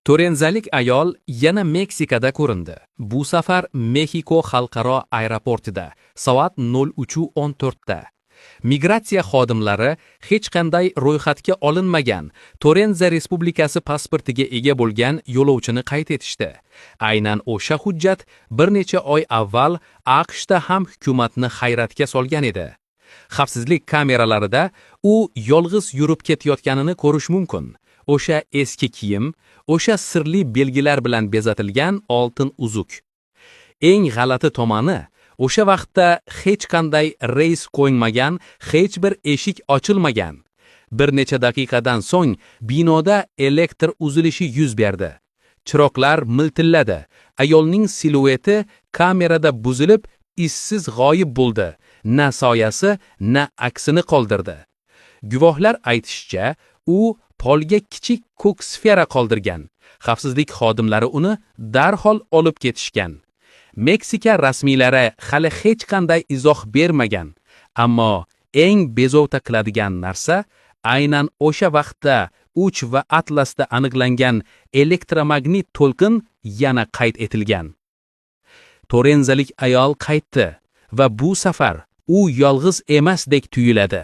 Torenzalik ayol yana Meksikada ko'rindi. Bu safar Mexiko xalqaro aeroportida soat 03:14 da. Migratsiya xodimlari hech qanday ro'yxatga olinmagan Torenza Respublikasi pasportiga ega bo'lgan yo'lovchini qayd etishdi. Aynan o'sha hujjat bir necha oy avval AQShda ham hukumatni hayratga solgan edi. Xavfsizlik kameralarida u yolg'iz yurib ketayotganini ko'rish mumkin. O'sha eski kiyim, o'sha sirli belgilar bilan bezatilgan oltin uzuk. Eng g'alati tomoni, o'sha vaqtda hech qanday reys qo'yilmagan, hech bir eshik ochilmagan. Bir necha daqiqadan so'ng binoda elektr uzilishi yuz berdi. Chiroqlar miltilladi. Ayolning silueti kamerada buzilib, izsiz g'oyib bo'ldi. Na soyasi, na aksini qoldirdi. Guvohlar aytishicha, u polga kichik ko'k sfera qoldirgan. Xavfsizlik xodimlari uni darhol olib ketishgan. Meksika rasmiylari hali hech qanday izoh bermagan. Ammo eng bezovta qiladigan narsa aynan o'sha vaqtda Uch va Atlasda aniqlangan elektromagnit to'lqin yana qayd etilgan. Torenzalik ayol qaytdi va bu safar u yolg'iz emasdek tuyuladi.